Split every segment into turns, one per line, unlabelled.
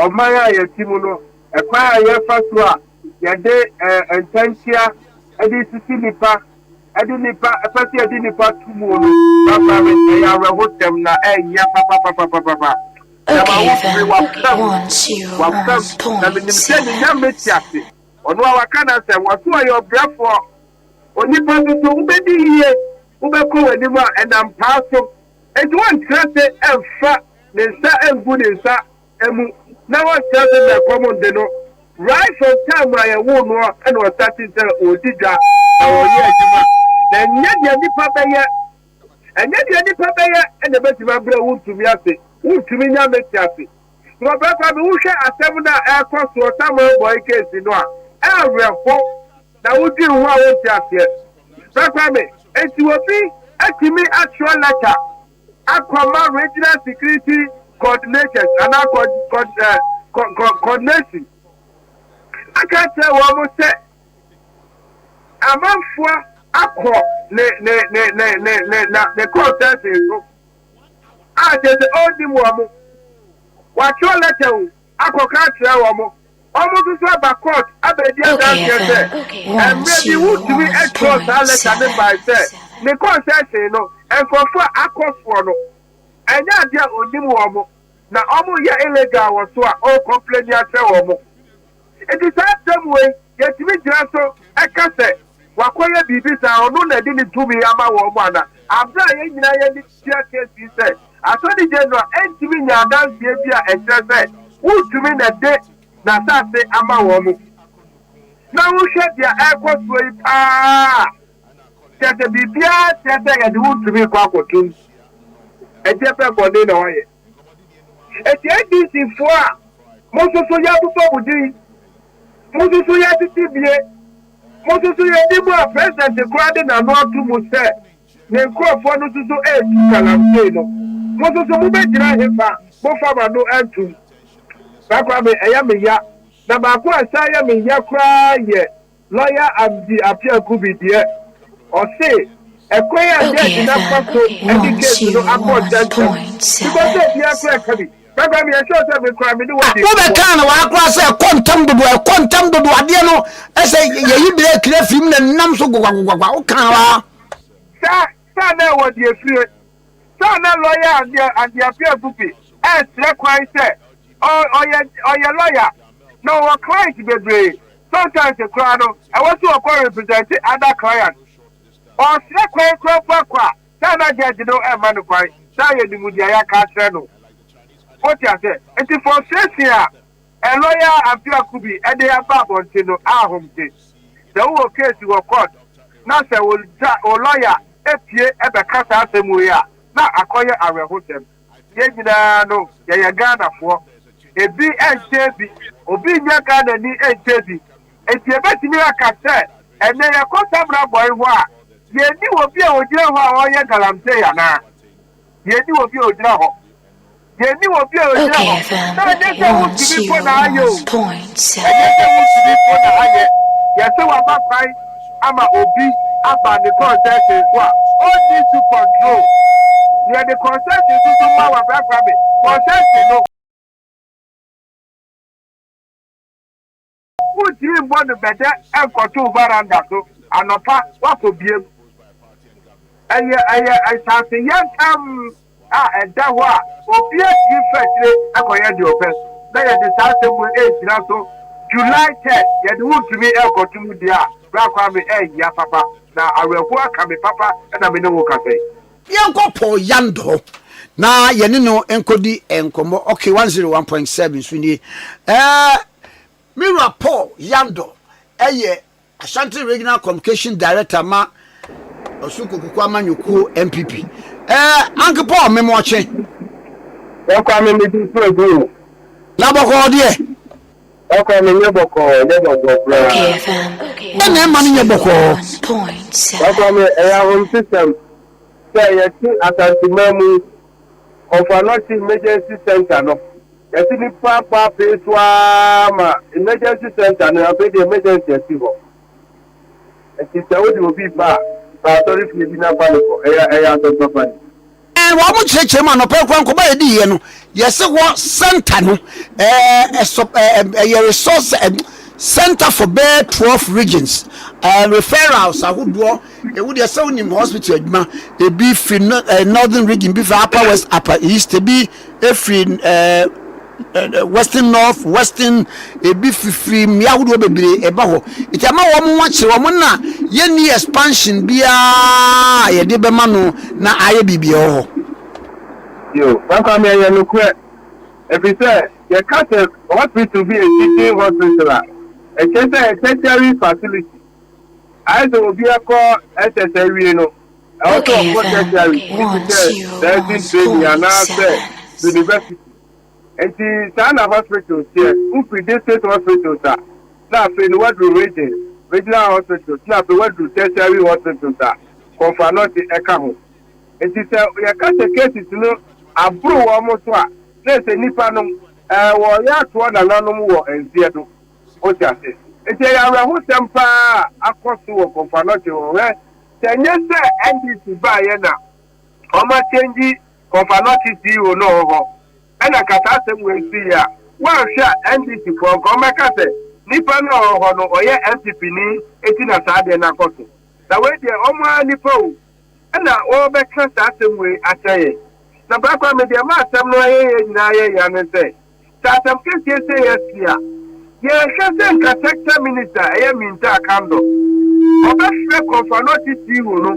Ɔman a yɛte mu no, ɛkwan a yɛfa so a yɛde ntɛnkyea de sisi nnipa, de nnipa, ɛpɛ sɛ yɛde nnipa to mu no, papa me, ɛyɛ awerɛhosɛm na ɛnyɛ papapapapapa. Na ma wo firi wafam, wafam, na menim sɛ ne Nyame te ase. Ɔno a waka n'asɛm, wɔso ɔyɛ ɔbrɛfoɔ. Onipa nso so, wobɛdi yie, wobɛkɔ w'anim a, ɛnam paa so. Enti wɔntra ase mfa ne nsa ngu ne nsa mu na wɔntra ase mma ɛkɔm nde no. Right from time a yɛwoo noɔ na ɔstartee sɛ ɔredi dwa na ɔreyɛ adwuma. Na ɛnyɛ deɛ nnipa bɛyɛ, ɛnyɛ deɛ nnipa bɛyɛ na ɛbɛtumi abrɛ wo ntumi ase, wontumi nya me te ase. Nti Kwame, wohwɛ asɛm no a ɛrekɔ soɔ, Samuel Boy case no a, ɛɛwerɛho na wodwen ho a wonte aseɛ. Bra Kwame, enti obi atumi atwerɛ lɛta akɔma Regional Security Coordinators anaa coordination aka akyerɛ wɔn sɛ amanfoɔ akɔ ne ne ne ne ne ne na ne concession so a kyerɛ sɛ ɔnnim wɔn. Watwerɛ lɛta o akɔka akyerɛ wɔn. Wɔn nso so aba court abɛdi adanseɛ sɛ mmerɛ bi wontumi ntwerɛ saa lɛta no mmae sɛ ne concession no nkurɔfoɔ a akɔ soɔ no ɛnyɛ adeɛ a ɔnim wɔn na wɔyɛ illegal wɔ so a ɔrecomplaini akyerɛ wɔn. Nti saa asɛm wei yɛtumi gyina so ka sɛ wakɔyɛ biribi saa, ɔno na ɛde ne tumi ama wɔn ana? Aberɛ a yɛn nyinaa yɛn ani tua case yi sɛ Attorney General ntumi nya adanseɛ bi a ɛkyerɛ sɛ wontumi na ɛde n'asase ama wɔn. Na wohwɛ deɛ ɛrekɔ soɔ yi paa a, kyerɛ sɛ biribiara kyerɛ sɛ yɛde wontumi rekɔ akɔtom. Ɛdeɛ bɛn bɔne na wayɛ? Enti NDC foɔ a mo nso so yɛabobɔ mo din, mo nso so yɛatete bie, mo nso so yɛnim a President koraa de n'ano ato mu sɛ ne nkorɔfoɔ no nso so retu galamsey no, mo nso so mobɛgyina hefa mofa mo ano antum? Saa koraa me ɛyɛ me ya. Na baako a ɛsan yɛ me ya koraa yɛ Lɔya Amdi Appiah Kubi deɛ, ɔse ɛkwan a judge no afa so de case no akɔ ntɛmntɛm because sɛ obiara koraa ɛka bi, bɛba meyɛ sure sɛ me koraa me ne wo adi nkɔmmɔ.
Wobɛkaa no waa koraa sɛ ɛkɔ ntɛm dodo, ɛkɔ ntɛm dodo, adeɛ no ɛsɛ yɛyi breki no afiri mu na nam so gwagwagwagwa, wokaa waa.
Saa saa na ɛwɔ deɛ fire. Saa na lɔya Andy Appiah Kubi ɛresrɛ kwan sɛ ɔyɛ ɔyɛ lɔya na ɔwɔ client bebree. Sometimes koraa no, ɛwɔ sɛ ɔkɔ represent other client. Ɔsrɛ kwan koraa mpo akɔ a, saa na judge no ɛmma no kwan. Saa yɛ nim deɛ yɛaka akyerɛ no. Wote aseɛ? Nti frustration a a lawyer Appiah Kubi ɛde aba abɔnten no ahomte. Sɛ wowɔ case wɔ court na sɛ wo wo lawyer epie ɛbɛka saa asɛm wei a, na akɔyɛ awerɛhosɛm. Yɛn nyinaa no yɛyɛ Ghanafoɔ. Ebi nkyɛn bi. Obi nyɛ Ghanani nkyɛn bi. Enti yɛbɛtumi aka sɛ ɛnnɛ yɛkɔ Samina Bɔe hɔ a, yɛnni obi a ɔgyina hɔ a ɔreyɛ galamsey anaa? Yɛnni obi a ɔgyina hɔ. Yɛnni obi a ɔgyina hɔ. Na ɛnyɛ sɛ wontumi mpo na ayɛ o. Ɛnyɛ sɛ wontumi mpo na ayɛ. Yɛse wama kwan ama obi aba ne concession so a ɔnni so control. Na yɛde concession nso so ma wɔ Bra Kwame. Concession no. Wontumi mbɔ no bɛdɛ nkɔto wo varanda so anɔpa woakɔ biem. Ɛyɛ ɛyɛ nsaase yantam a ɛda hɔ a obiara tumi fa akyire kɔyɛ deɛ ɔpɛ. Na yɛde saa asɛm wei regyina so July 3rd yɛde wontumi rekɔto mu deɛ a, Bra Kwame ɛyea papa na awerɛhoɔ aka me papa na me ne wo kasa yi.
Yɛnkɔ Paul Yandor hɔ na yɛne no nkɔdi nkɔmmɔ. Okay, 101.7 so nie. Ɛɛ, me wura Paul Yandor yɛ Ashanti Regional Communication Director ma Ɔsoro Kokoku Amanyɔkuo NPP. Ɛɛ, Uncle Paul, memoɔkye.
Bɔkɔ me mede so agu o.
Na bɔkɔɔ deɛ?
Bɔkɔ me nyɛ bɔkɔɔ, nyɛ bɔkɔɔ koraa.
Dɛn na ɛma no nyɛ bɔkɔɔ?
Bɔkɔ me ɛyɛ ahomtesɛm sɛ yɛte Asanteman mu yi, Kɔmfo-Anokye Emergency Centre no, yɛte nnipa abɔ apee so ara ma emergency centre no, afei deɛ emergency asi hɔ. Nti sɛ wode obi ba a, fa asɔrefie bi na fa no kɔ. Ɛyɛ ɛyɛ asɛm papa ni.
Wɔn kyerɛkyerɛ mu anɔpa yi koraa nkɔmɔ a yɛdi yɛ no, yɛsɛ hɔ center no ɛɛ ɛsɔ ɛɛ ɛyɛ resource ɛɛ center for bɛɛ 12 regions, referrals ahodoɔ. Ewu deɛ sɛ wonim hospital adwuma, ebi firi no ɛɛ northern region, bi firi upper west, upper east, ebi efiri western north, western, ebi fifiri mmea ahodoɔ bebree ɛba hɔ. Nti ama wɔn ho akyerɛ wɔn na yɛnni expansion biara a yɛde bɛma no na ayɛ biribi ɛwɔ hɔ.
Yo, Kwame, ɛyɛ nokorɛ, ɛfiri sɛ yɛka sɛ hospital bi yɛ teaching hospital a, ɛkyerɛ sɛ ɛyɛ tertiary facility. Ayɛ sɛ obi akɔ SS awie no, ɛwɔ sɛ ɔkɔ tertiary bi te sɛ nursing training anaasɛ university. Nti saa na hospitals teɛ. Wofiri district hospitals a, na afei no woaduru region, regional hospitals, na afei woaduru tertiary hospitals a Komfo Anokye ɛka ho. Nti sɛ yɛka sɛ cases no aboro wɔn so a, na ɛsɛ nnipa no wɔreyɛ atoɔ nananom wɔ nseɛ do. Wote ase? Nti ɛyɛ awerɛhosɛm paa a akɔ so wɔ Komfo Anokye hɔ. Hwɛ, sɛ ɛnyɛ sɛ NDC baeɛ na wɔakyɛngyi Komfo Anokye CEO no wɔ hɔ ɛna nka saa asɛm wei siiɛ a, woanhwɛ a NDC foɔ nka wɔbɛka sɛ nipa no a ɔwɔ hɔ no ɔyɛ NPP ni nti na saa adeɛ no akɔ so. Na wei deɛ wɔn ara nipa o ɛna wɔrebɛka saa asɛm wei akyerɛ yɛn. Na Bra Kwame, deɛ ɛma asɛm no ayɛ yɛn nyinaa yɛ ya ne sɛ, sɛ asɛm kɛseɛ sei asi a, yɛhwɛ sɛ nka sector minister ɛyɛ Mintah Akandoh, ɔbɛfrɛ Komfo Anokye CEO no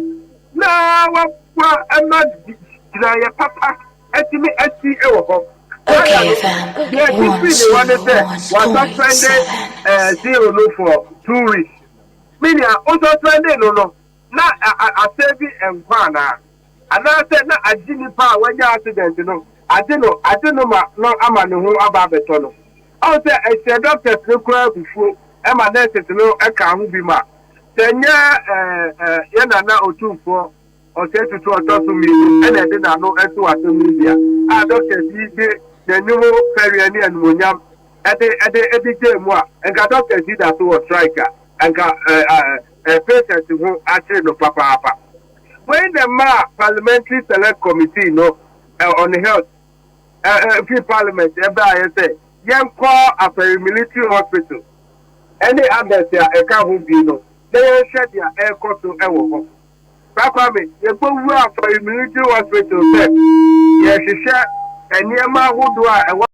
na waboa ma gyinaeɛ papa atumi asi wɔ hɔ. Rather no, deɛ ɛte firi ne hɔ ne sɛ wasuspɛnde CEO no for 2 weeks. Me nua, wosuspɛnde no, na asɛ bi nkwa anaa? Anaasɛ na agye nipa a wanya accident no, agye no ma no ama ne ho aba abɛtɔ no? Ɔhu sɛ ɛhyɛ doctors no koraa abufuo, ɛma nurses no ka ho bi ma sɛ nyɛ yɛ nana Otumfoɔ Ɔsɛe Tutu ɔtɔ so mmienu ɛna ɛde n'ano ɛto asɛm yi bia a doctors yi de n'anim fɛreɛ ne animonyam ɛde gyee mu a, nka doctors yi da so wɔ strike a, nka patient ho akyere no papaapa. Wei na mmaa Parliamentary Select Committee no on Health fi Parliament ɛbaayɛ sɛ yɛnkɔ Afari Military Hospital ɛne others a ɛka ho bi no na yɛnhwɛ deɛ ɛrekɔ so ɛwɔ hɔ. Kwame, yɛkɔwura Afari Military Hospital sɛ yɛhwehwɛ nneɛma ahodoɔ a ɛwɔ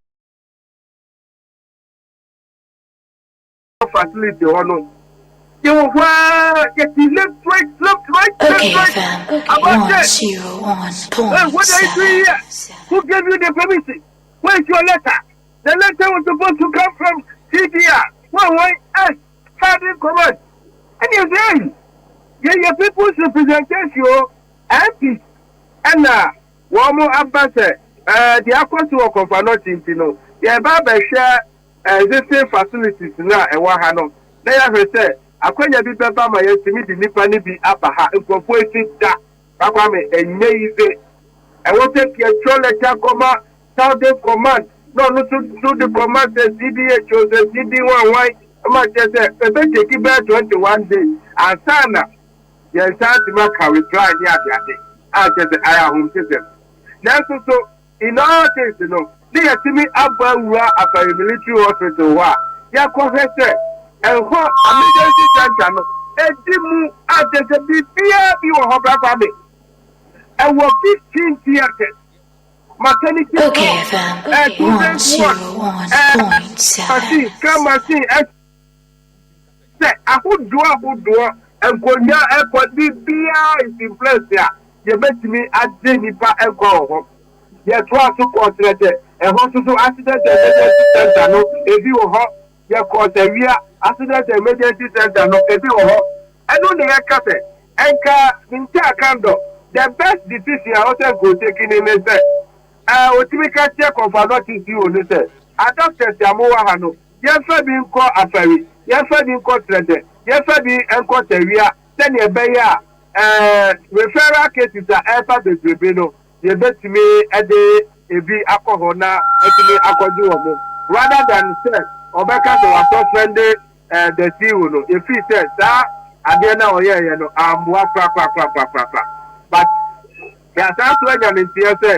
facility hɔ no, yɛwɔ hɔ a yɛte left, right, left, right, left, right about it. Hey, what are you doing here? Who gave you the permission? Where is your letter? The letter was supposed to come from CDR. Well, why S Southern Command? And you say, yeah, your people's representation, MPs, ɛna wɔn mo aba sɛ deɛ akɔ so wɔ Komfo Anokye nti no, yɛba abɛhwɛ existing facilities no a ɛwɔ ha no na yɛahwɛ sɛ akwanya bi bɛba ma yɛtumi de nipa no bi aba ha. Nkurɔfoɔ esi da Kwame, ɛnyɛ yize. Ɛwɔ sɛ yɛtwerɛ letter kɔma Southern Command na ɔno nso so de kɔma sɛ CDH o, sɛ CD wanwan ma kyerɛ sɛ ɛbɛtake bɛyɛ 21 days ansa na yɛn nsa atumi aka reply ne adeade a kyerɛ sɛ ayɛ ahomtesɛm. Nanso so in all things no ne yɛtumi abɔ awura Afari Military Hospital hɔ a yɛkɔhwɛ sɛ ɛhɔ emergency center no ɛdi mu a kyerɛ sɛ biribiara bi wɔ hɔ. Bra Kwame, ɛwɔ 15 theatres, maternity ward, children's ward, machine, scan machine, sɛ ahodoɔ ahodoɔ, nkonnwa ɛkɔ, biribiara is in place a yɛbɛtumi agye nipa nkɔ wɔ hɔ. Yɛtoa so kɔɔ Kyerɛkyɛ, ɛhɔ nso so accident emergency center no ebi wɔ hɔ. Yɛkɔɔ Sɛwia, accident emergency center no ebi wɔ hɔ. Ɛno ne yɛka sɛ ɛnka Mintah Akandoh, the best decision a ɔsɛ nka ɔtake ne sɛ otumi ka kyerɛ Komfo Anokye CEO no sɛ a doctors a mowɔ ha no, yɛmfa bi nkɔ Afari, yɛmfa bi nkɔ Trɛdɛ, yɛmfa bi nkɔ Sɛwia, sɛnea ɛbɛyɛ a referral cases a ɛreba bebrebe no, yɛbɛtumi de ebi akɔ hɔ na ɛtumi akɔgye wɔn mo, rather than sɛ ɔbɛka sɛ wasuspend the CEO no. Yɛfii sɛ saa adeɛ no a ɔyɛɛyɛ no ammoa korakorakorakorakora, but Yɛasan nso anya ne nteɛ sɛ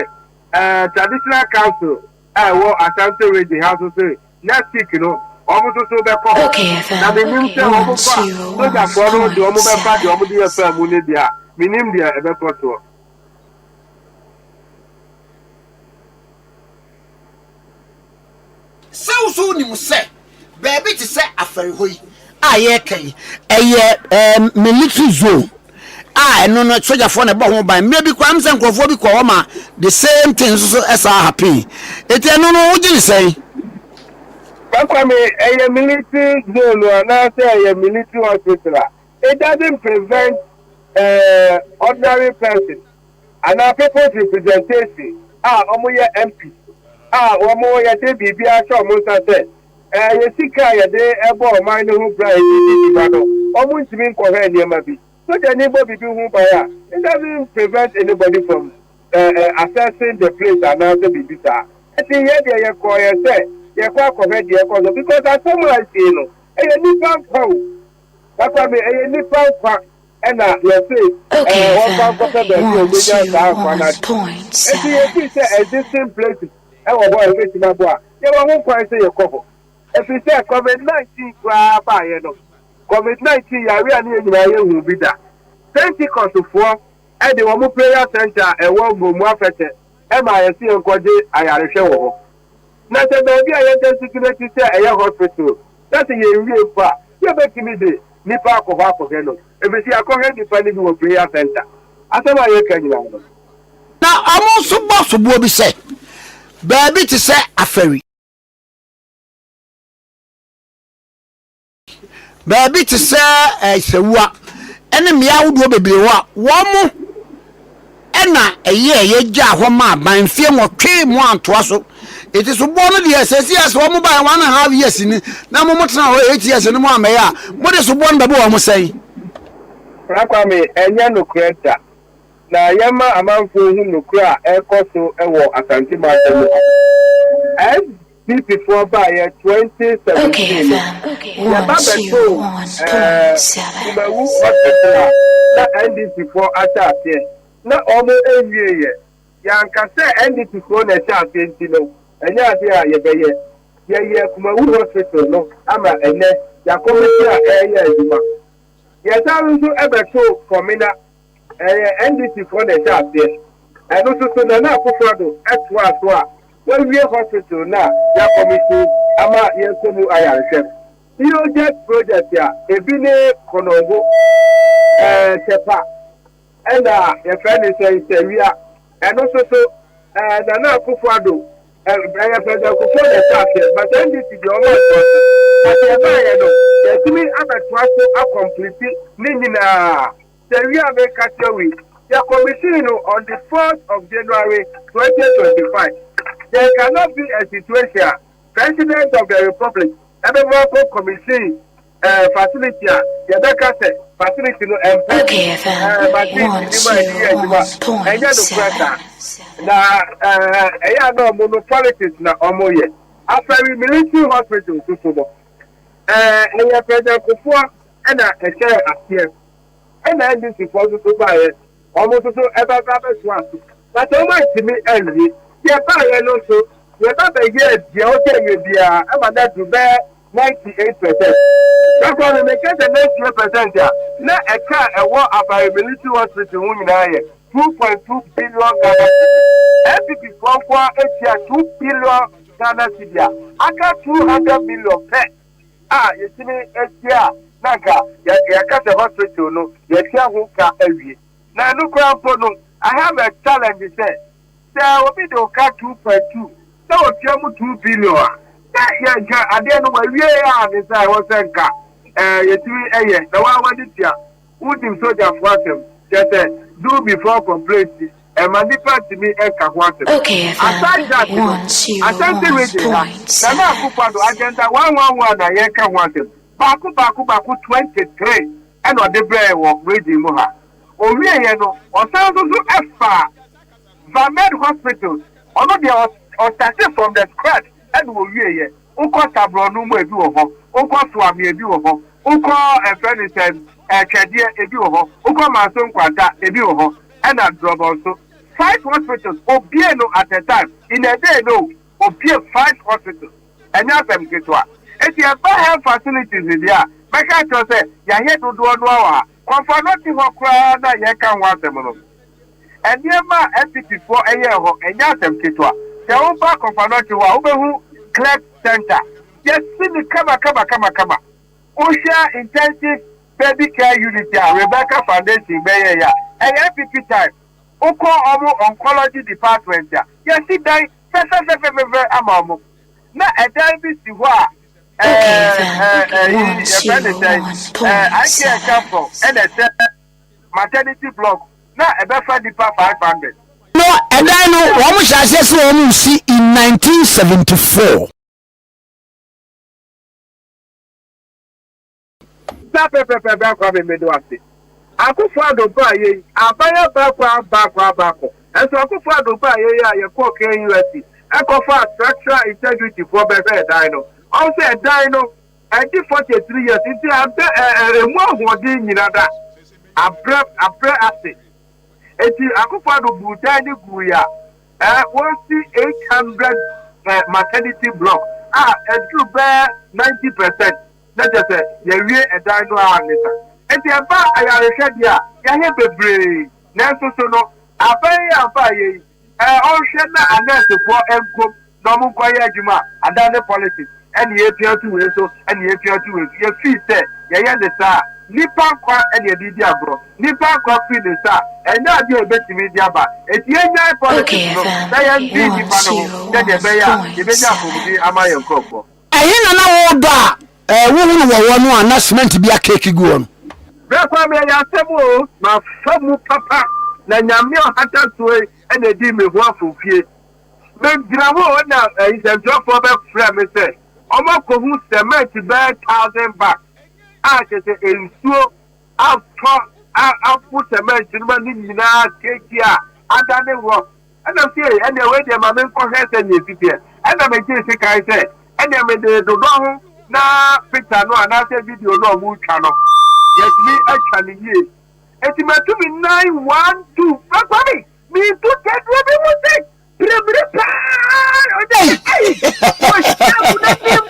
Traditional Council a ɛwɔ Ashanti Region ha nso se next week no wɔn nso so bɛkɔ hɔ. Na mennim sɛ wɔn kɔ a sogyafoɔ no de wɔn bɛfa deɛ wɔn de yɛ faa mu no deɛ a, mennim deɛ ɛbɛkɔ soɔ.
Sɛ wo nso wonim sɛ baabi te sɛ Afari hɔ yi a yɛreka yi, ɛyɛ military zone a ɛno no sogyafoɔ na ɛbɔ ho ban. Mmerɛ bi koraa sɛ nkurɔfoɔ bi kɔ hɔ ma the same thing nso so ɛsaa happen. Eti ɛno no wogye ne sɛn?
Kwame, ɛyɛ military zone anaasɛ ɛyɛ military hospital a, it doesn't prevent uh, ordinary person anaa people's representation a wɔyɛ MP a wɔn yɛde biribi ahyɛ wɔn nsa sɛ ɛyɛ sika a yɛde bɔ ɔman no ho bra a yɛde di dwuma no, wɔn ntumi nkɔhwɛ nneɛma bi. Sogyani bɔ biribi ho ban a, it doesn't prevent anybody from uh, uh, accessing the place anaasɛ biribi saa. Nti yɛ deɛ yɛkɔɔyɛ sɛ yɛkɔ akɔhwɛ deɛ ɛkɔ so because asɛm a asie no ɛyɛ nipa nkwa o. Papa me ɛyɛ nipa nkwa ɛna yɛse ɛɛ wɔmfa nkɔpɛ baabi a wɔbɛnya saa nkwa no ade. Enti yɛfii sɛ existing places ɛwɔ hɔ a yɛbɛtumi abɔ a, yɛwɔ ho kwan sɛ yɛkɔ hɔ. Ɛfiri sɛ Covid 19 koraa baeɛ no, Covid 19 yareɛ a ne yɛn nyinaa yɛnhuu bi da. Pentecostfoɔ de wɔn prayer center a ɛwɔ Gomu Afɛtɛ ɛmaa yɛse yɛnkɔgye ayarehwɛ wɔ hɔ. Na sɛ baabi a yɛ designate sɛ ɛyɛ hospital na sɛ yɛnwie mpo a, yɛbɛtumi de nipa akɔ hɔ akɔhwɛ no, ɛfiri sɛ yɛakɔhwɛ nnipa no bi wɔ prayer center. Asɛm a yɛreka nyinaa no.
Na wɔn nso bɔ soboɔ bi sɛ, Baabi te sɛ Afari. Baabi te sɛ Sawua ne mmea ahodoɔ bebree hɔ a, wɔn na ɛyɛɛ yɛgyaa hɔ maa aban mfeɛ nwɔtwe mo antoa so. Eti soboɔ no deɛ sɛsi a sɛ wɔn baeɛ 1½ years ni na mo mo tena hɔ 8 years no mo ammɛyɛ a, mode soboɔ no bɛbɔ wɔn sɛn?
Fra Kwame, ɛnyɛ nokorɛ da. Na yɛma amanfoɔ hu nokorɛ a ɛrekɔ so wɔ Asante mantam mu ha. NPP foɔ baeɛ 2017 no, yɛba bɛtoo ɛɛ Kumawu hospital a na NDC foɔ ahyɛ aseɛ na wɔn nwieɛ. Yɛanka sɛ NDC foɔ na ɛhyɛ aseɛ nti no, ɛnyɛ adeɛ a yɛbɛyɛ. Yɛyɛɛ Kumawu hospital no ama ɛnnɛ yɛakɔmiti a ɛreyɛ adwuma. Yɛsan nso bɛtoo Fɔmena Ɛyɛ NDC foɔ na ɛhyɛ aseɛ. Ɛno nso so Nana Akufo Addo toaa so a wawie hospital no a yɛakɔmihyin ama yɛrekɔ mu ayarehwɛ. Eojet project a ebi ne Konongo, ɛɛ Tepa ɛna yɛfrɛ ne sɛn Sawia. Ɛno nso so ɛɛ Nana Akufo Addo ɛyɛ President Kufuor na ɛhyɛ aseɛ but NDC deɛ wɔn antoa so. But yɛbaeɛ no yɛatumi abɛtoa so akɔmpliti ne nyinaa. Sɛ wie a meka kyerɛ wo yi, yɛ commission no on the 4th of January 2025. There cannot be a situation a President of the Republic ɛbɛma akɔ commission eh, facility a yɛbɛka sɛ facility no ɛmpɛ eh, machines nni mu a yɛde yɛ adwuma. Ɛnyɛ nokorɛ saa. Na eh, ɛyɛ a na ɔmo no politics na ɔmo yɛ. Afɛri military hospital nso so no, eh, ɛyɛ President Kufuor ɛna ɛhyɛɛ aseɛ. Ɛna NDC foɔ nso so baeɛ, wɔn nso so ɛbɛba bɛtoa so, but wɔn antumi anwie. Deɛ ɛbaeɛ no nso, yɛba bɛyɛɛ deɛ ɔsɛ yɛ biara ɛma no aduru bɛyɛ 98%. Kakra no meka sɛ 98% a, na ɛka a ɛwɔ Afare Military Hospital ho nyinaa yɛ 2.2 billion Ghana cedis. NPP foɔ nko ara tua 2 billion Ghana cedi a, aka 200 million pɛ. a yɛtumi atua a na anka yɛaka sɛ hospital no yɛatua ho ka awie. Na ɛno koraa mpo no, I have a challenge sɛ, sɛ obi de wo ka 2.2 na ɔtua mu 2 billion a, sɛ yɛ nka adeɛ no wawie a ne sɛ ɛwɔ sɛ nka ɛɛ yɛtumi ɛyɛ na waa w'ani tua. Wonim sogyafoɔ asɛm, kyerɛ sɛ do before complain nti ɛma nnipa ntumi nka ho asɛm. Aside that no, Ashanti region ha, Nana Akufo-Addo agenda 111 a yɛreka ho asɛm, baako baako baako 23 ɛna ɔde brɛɛ wɔ region mu ha. Owieɛ no, ɔsan nso so faa Vamed Hospitals, ɔno deɛ ɔstartee from the scratch ɛna owieɛ. Wokɔ Saborɔno mu a ebi wɔ hɔ, wokɔ Soame ebi wɔ hɔ, wokɔ ɛfrɛ no sɛn Twɛdeɛ ebi wɔ hɔ, wokɔ Manso Nkwanta ebi wɔ hɔ, ɛna Drɔbɔ nso. Five hospitals obue no at a time in a day no obue five hospitals ɛnyɛ asɛm ketewa. Enti ɛba health facilities deɛ a mɛka akyerɛ wo sɛ yɛayɛ dodoɔ no ara wɔ ha. Kɔmfoa no te hɔ koraa no a yɛreka ho asɛm no nneɛma a NPP foɔ yɛɛ hɔ ɛnyɛ asɛm ketewa. Sɛ woba Kɔmfoanɔkye hɔ a wobɛhu clerk center yɛasi no kama kama kama kama. Wohwɛ intensive baby care unit a Rebecca Foundation bɛyɛeɛ a, ɛyɛ NPP time. Wokɔ wɔn oncology department a, yɛasi dan fɛfɛfɛfɛfɛ ama wɔn. Na ɛdan bi si hɔ a ɛɛ ɛyi yɛfrɛ ne sɛn ɛɛ IKEA Champon ɛna ɛhyɛ maternity block na ɛbɛfa nipa 500.
No ɛdan no wɔn hyɛ aseɛ sɛ wɔn resi in 1974.
Saa pɛpɛpɛ bra Kwame meda wo ase. Akufo Addo baa yɛ yi aban aba akɔ aba akɔ aba akɔ nso Akufo Addo baa yɛ yi a yɛkɔɔ KNUST ɛkɔ faa structural integrity foɔ bɛhwɛɛ dan no ɔhu sɛ ɛdan no ɛdi 43 years nti abɛ ɛ ɛ emu ahoɔden nyina da abrɛ abrɛ ase nti Akufo Addo buu dan no guu yɛ a ɛ wɔsi 800 ɛ maternity block a ɛduru bɛɛ 90%. Na kyerɛ sɛ yɛawie ɛdan no ara ne sa. Enti ɛba ayarehwɛ deɛ a, yɛayɛ bebree. Nanso so no, aban yi a ɔbaeɛ yi, ɛɛ ɔnhwɛ na anɛɛsefoɔ nkom na wɔn nkɔyɛ adwuma a, adan ne politics, ɛne yɛpia to wei so, ɛne yɛpia to wei so. Yɛfii sɛ yɛyɛ ne saa a, nnipa nkwa ɛne yɛde redi agorɔ. Nnipa nkwa firi ne nsa a, ɛnyɛ adeɛ a yɛbɛtumi de aba. Enti yɛnnyae politics no na yɛndwen nnipa no ho sɛdeɛ ɛbɛyɛ a yɛbɛnya apɔmuden ama yɛn nkorɔfoɔ.
Ɛhe na na wodɔ a wohunu wɔ hɔ no a na cement bi akeeki gu hɔ no?
Bra Kwame ɛyɛ asɛm oo mafa mu papa na Nyame ɔhata soɔ yi na ɛdi me ho afofie. Me gyina hɔ oo na nsɛntwerɛfoɔ bɛ frɛ me sɛ ɔmo akɔhu cement bɛyɛ thousand bags a kyerɛ sɛ nsuo atɔ apo cement no ma ne nyinaa keeki a adane rock. Ɛna ɔse, Ei, ɛnneɛ wei deɛ ma menkɔhwɛ sɛdeɛ ɛsi teɛ. Ɛna megyee sekan sɛ, ɛnneɛ mede redodɔ ho na picture no anaasɛ video no a wɔretwa no, yɛatumi atwa no yie. Enti matu me nan one, two, Bra Kwame, meretu tadua bi mu sɛ piremire paa, ɔde ei, wɔhyɛ agu n'anim.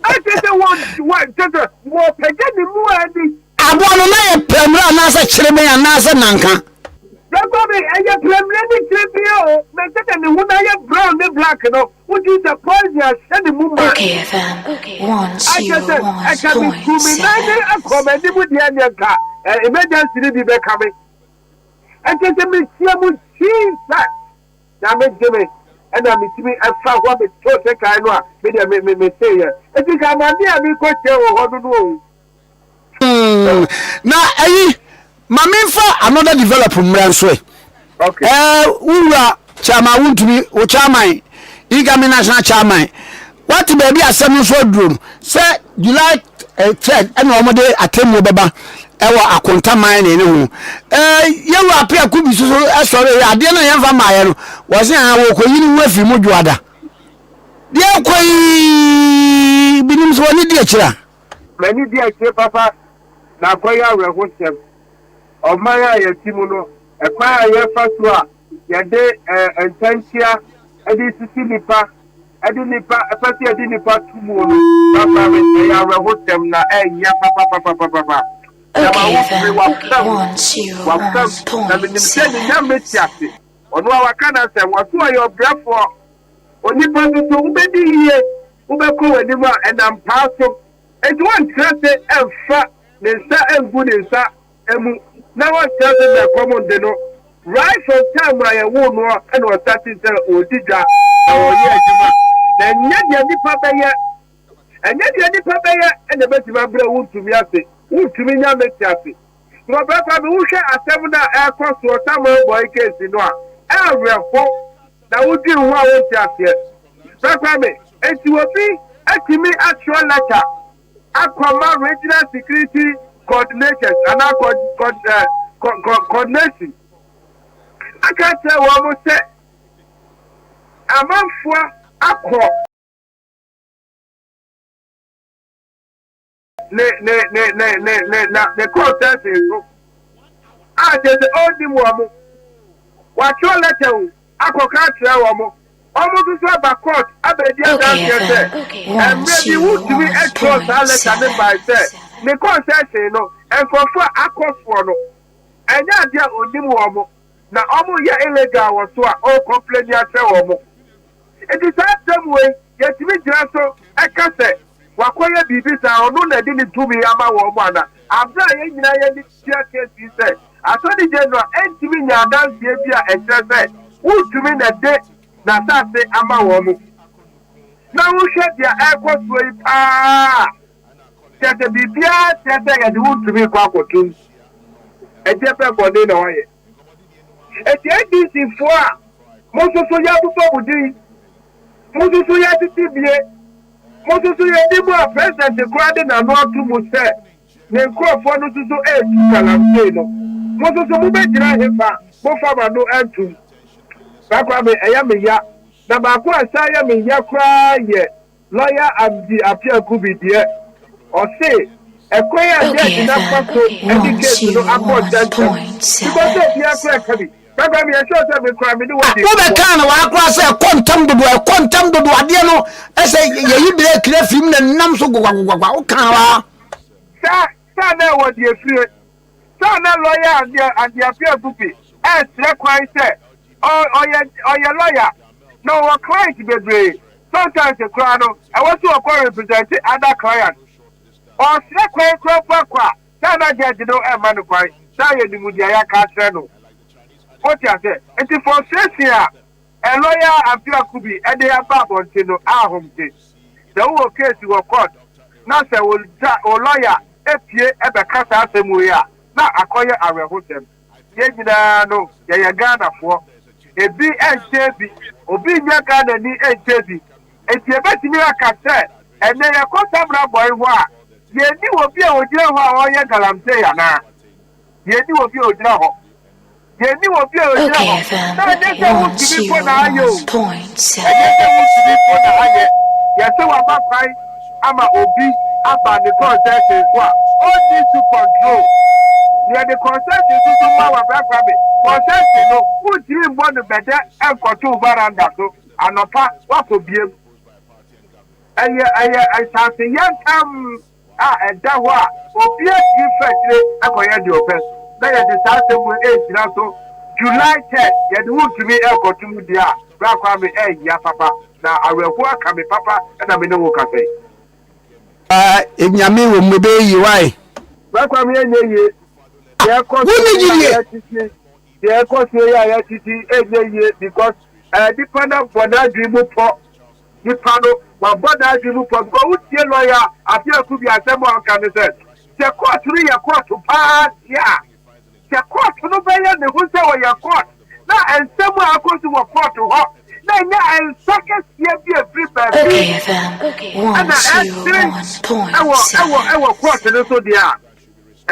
Ɛkyɛ sɛ wɔ, wɔ, kyɛ sɛ wɔpagya ne mu ani.
Aboa no na yɛ prɛmire anaasɛ kyeremen anaasɛ nanka.
Jacobi, ɛyɛ prɛmire ne kyeremen o, na sɛdeɛ ne ho no ayɛ brown ne black no, wotumi sɛ poison ahyɛ ne mu ma. Akyɛ sɛ ɛka me tu me nan ne akɔ m'anim deɛ neɛ nka emergency no bi bɛka me. Ɛkyɛ sɛ mehyia mu Jesus na megye me ɛna metumi ɛfa hɔ a metoo sekan no a me deɛ me me meteeɛ. Eti nka amane a mekɔhyia wɔ hɔ no no o.
Hmm, na ɛyi ma memfa another develop mmra nso ɛ.
Okay.
Eh, wo wura chairman wontumi wo chairman incoming national chairman wate baabi asɛm nso aduro no sɛ July eh, third ɛna wɔn de atemmuo bɛba ɛwɔ akonta mining ne ho eh, yɛwura apia kubi so so ɛsɔre yɛ adeɛ no a yɛmfa mmaeɛ no wɔse ha wɔkɔyi ne ho afiri mu dwoada deɛ kɔ yi binom sɛ wɔne di akyire a
M'ani di akyire papa na akɔyɛ awerɛhosɛm. Ɔman a yɛte mu no, ɛkwan a yɛfa so a yɛde ntɛnkyea de sisi nnipa, de nnipa, pɛ sɛ yɛde nnipa to mu no, papa me, ɛyɛ awerɛhosɛm na ɛyɛ papapapapapa. Na ma wo me wafam, wafam, na menim sɛ ne Nyame te ase. Ɔno a waka n'asɛm, wɔso ɔyɛ ɔbrɛfoɔ. Onipa nso so, wobɛdi yie, wobɛkɔ w'anim a, ɛnam paa so. Enti wɔntra ase mfa ne nsa ngu ne nsa mu, na wɔntra ase ma ɛkɔm nde no. Right from time a yɛwoo noɔ na ɔstartee sɛ ɔredi dwa na ɔreyɛ adwuma. Na ɛnyɛ deɛ nipa bɛyɛ, ɛnyɛ deɛ nipa bɛyɛ na ɛbɛtumi abrɛ wo ntumi ase, wontumi nya me te ase. Nkurɔfoɔ Kwame, wohwɛ asɛm no a ɛrekɔ soɔ Samuel Boy case no a, ɛɛwerɛho na wodwen ho a wonte aseɛ. Bra Kwame, enti obi atumi atwerɛ lɛta akɔma Regional Security Coordinators anaa coordination aka akyerɛ wɔn sɛ amanfoɔ akɔ ne ne ne ne ne ne na ne concession so a kyerɛ sɛ ɔnnim wɔn. Watwerɛ lɛtɛ o akɔka akyerɛ wɔn. Wɔn nso so aba court abɛdi adanseɛ sɛ mmerɛ bi wotumi twerɛ saa lɛtɛ no bae sɛ ne concession no nkurɔfoɔ a akɔ soɔ no ɛnyɛ adeɛ a ɔnim wɔn na wɔyɛ illegal wɔ so a ɔrecomplaini akyerɛ wɔn. Enti saa asɛm wei, yɛtumi gyina so ka sɛ wakɔyɛ biribi saa, ɔno na ɛde ne tumi ama wɔn ana? Aberɛ a yɛn nyinaa yɛn ani tua case yi sɛ Attorney General ntumi nnya adanseɛ bi a ɛkyerɛ sɛ wontumi na ɛde n'asase ama wɔn. Na wohwɛ deɛ ɛrekɔ soɔ yi paa a, kyerɛ sɛ biribiara kyerɛ sɛ yɛde wontumi rekɔ akɔtom. Ɛdeɛ bɛn bɔne na wayɛ? Enti NDC foɔ a mo nso so yɛabobɔ mo din, mo nso so yɛatete bie, mo nso so yɛnim a President koraa de n'ano ato mu sɛ ne nkorɔfoɔ no nso so ɛretu galamsey no, mo nso so mobɛgyina hefa momfa mo ano antum? Saa koraa me ɛyɛ me ya. Na baako a ɛsan yɛ me ya koraa yɛ Lɔya Amdi Appiah Kubi deɛ, ɔse ɛkwan a judge no afa so de case no akɔ ntɛmntɛm because sɛ obiara koraa ɛka bi, bɛba meyɛ sure sɛ me koraa me ne wo adi nkɔmmɔ.
Wobɛkaa no waa koraa sɛ ɛkɔ ntɛm dodo, ɛkɔ ntɛm dodo, adeɛ no ɛsɛ yɛyi breki no afiri mu na nam so gwagwagwagwa, wokaa waa.
Saa, saa na ɛwɔ deɛ fire. Saa na lɔya Andy Appiah Kubi ɛresrɛ kwan sɛ ɔyɛ ɔyɛ lɔya na ɔwɔ client bebree, sometimes koraa no ɛwɔ sɛ ɔkɔ represent other client. Ɔresrɛ kwan koraa mpo akɔ a, saa na judge no ɛmma no kwan, saa yɛ nim deɛ yɛaka akyerɛ no. Wote aseɛ? Nti frustration a lɔya Appiah Kubi ɛde aba abɔnten no ahomte. Sɛ wowɔ case wɔ court na sɛ wo wo lɔya pue bɛka saa asɛm wei a, na akɔyɛ awerɛhosɛm. Yɛn nyinaa no, yɛyɛ Ghanafoɔ. Ebi nkyɛn bi, obi nyɛ Ghanani nkyɛn bi. Enti yɛbɛtumi aka sɛ ɛnnɛ yɛkɔ Samina Bɔe hɔ a, yɛnni obi a ɔgyina hɔ a ɔreyɛ galamsey anaa? Yɛnni obi a ɔgyina hɔ. Yɛnni obi a ɔgyina hɔ. Na ɛnyɛ sɛ wontumi mpo na ayɛ o. Ɛnyɛ sɛ wontumi mpo na ayɛ. Yɛsɛ wama kwan ama obi aba ne concession so a ɔnni so control. Na yɛde concession nso so ma wɔ Bra Kwame. Concession no, wontumi mmɔ no bɛdɛ nkɔto veranda so anɔpa woakɔ biem. Ɛyɛ ɛyɛ nsase yɛntam. a ɛda hɔ a obiara tumi fa akyire kɔyɛ deɛ ɔpɛ, na yɛde saa asɛm wei regyina so, July 3rd, yɛde wo ntumi rekɔto mu deɛ a, Bra Kwame, ɛyea papa, na awerɛhoɔ aka me papa na me ne wo rekasa yi.
Ah, Nyame wɔ mu, ɛbɛyɛ yie, why?
Bra Kwame, ɛnyɛ yie, deɛ ɛkɔ so
Wonni
yi a
gyidie?
yɛtete, deɛ ɛkɔ so yi a yɛtete, ɛnyɛ yie because eh, nipa no abɔ n'adwene mu pɔ. Nipa no wabɔ n'adwene mu pɔ because wotie lɔya Appiah Kubi asɛm a ɔka ne sɛ, sɛ kɔɔto no yɛ kɔɔto paa deɛ a, sɛ kɔɔto no bɛyɛ ne ho sɛ ɔyɛ kɔɔt na nsɛm a akɔ so wɔ kɔɔto hɔ na ɛnyɛ nsa kɛseɛ bi a ɛfiri baabi ɛna ɛtene ɛwɔ ɛwɔ ɛwɔ kɔɔto no so deɛ a,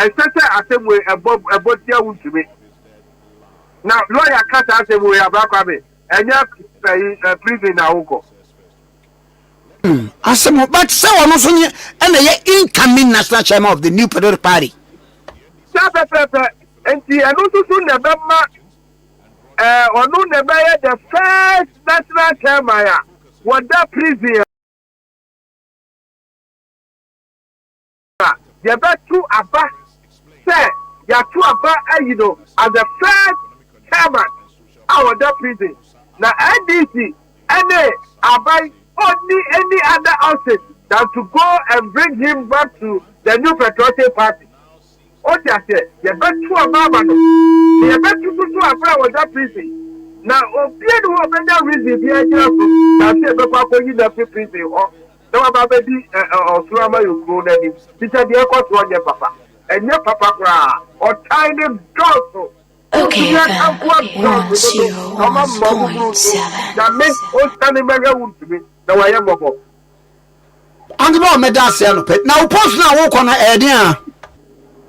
ɛnsɛ sɛ asɛm wei ɛbɔ ɛbɔ tia wontumi. Na lɔya ka saa asɛm wei Abra Kwame. Ɛnyɛ ɛyi ɛ prison na wokɔ.
Hmm, asɛm o, but sɛ ɔno nso nye ɛna ɛyɛ incoming national chairman of the new patriotic party.
Saa pɛpɛɛpɛ, nti ɛno nso so na ɛbɛma ɛɛ ɔno na ɛbɛyɛ the first national chairman a wɔda prison. a yɛbɛto aba sɛ yɛato aba ayi no as the first chairman a ɔda prison na NDC ne aban ɔnni any other option than to go and bring him back to the New Patriotic Party. Wote aseɛ? Yɛbɛto aba ama no na yɛbɛto so so abere a ɔda prison na obia ne hɔ a ɔbɛnya reason biara gyina so than sɛ yɛbɛkɔ akɔyi no afiri prison hɔ na waba abɛdi ɔsoro amayɔkuo no anim te sɛ deɛ ɛkɔ soɔ nyɛ papa. Ɛnyɛ papa koraa. Ɔtan no dɔɔso. Wontumi atamfo adɔɔso dodo na ɔma mma ɔmo buru so. Nyame ɔnsiane mmɛhwɛ wontumi na wayɛ mmɔbɔ.
Uncle Bob mɛda ase anɔpɛ na wo post no a wokɔ no ɛyɛ den a.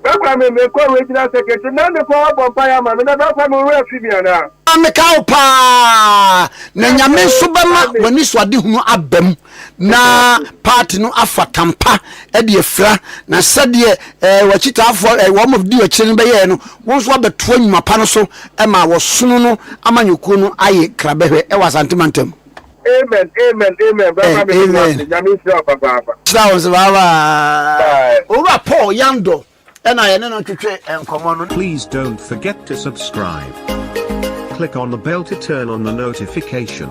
Bra Kwame mekɔ regional secretary na mekɔ abɔ mpaeɛ ama me na Bra Kwame wo werɛ afi me anaa?
Meka wo paa na Nyame nso bɛma w'anisoadehunu aba mu na party no afa tampa de afira na sɛdeɛ eh, w'akyitaafoɔ eh, wɔn di w'akyire no bɛyɛɛ no wo nso abɛtoa nnwuma pa no so ma wɔsono no amanyɔkuo no ayɛ krabɛhwɛ ɛwɔ Asante mantam.
Amen amen amen bra Kwame meda wo ase Nyame nhyira wo papaapa.
Hyira wo nso bye bye. Owura Paul Yandor ɛna yɛne no twetwe nkɔmmɔ no.
Please don't forget to subscribe. Click on the bell to turn on the notification.